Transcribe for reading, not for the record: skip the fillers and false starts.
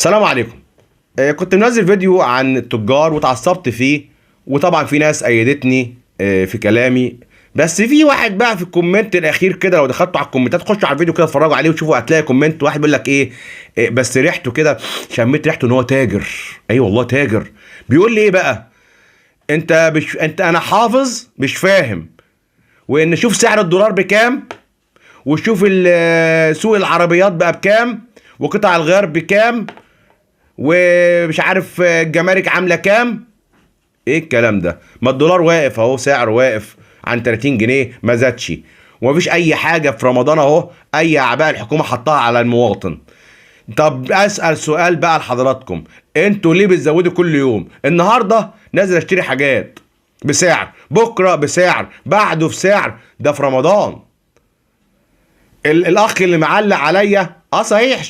السلام عليكم. كنت منزل فيديو عن التجار وتعصبت فيه، وطبعا في ناس ايدتني في كلامي، بس في واحد بقى في ال comment الاخير كده، لو دخلتوا على الكومنتات خشوا على الفيديو كده اتفرجوا عليه وشوفوا، هتلاقي comment واحد بيقول لك ايه، بس ريحته كده، شميت ريحته ان هو تاجر. اي والله تاجر. بيقول لي ايه بقى؟ انت مش انت انا حافظ مش فاهم، وان شوف سعر الدولار بكام، وشوف سوق العربيات بقى بكام، وقطع الغيار بكام، ومش عارف الجمارك عامله كام. ايه الكلام ده؟ ما الدولار واقف اهو، سعره واقف عن 30 جنيه ما زادش، ومفيش اي حاجة في رمضان اهو، اي اعباء الحكومة حطها على المواطن. طب اسال سؤال بقى لحضراتكم، انتوا ليه بتزودوا كل يوم؟ النهارده نازل اشتري حاجات بسعر، بكره بسعر، بعده بسعر، ده في رمضان. الاخ اللي معلق عليا صحيح.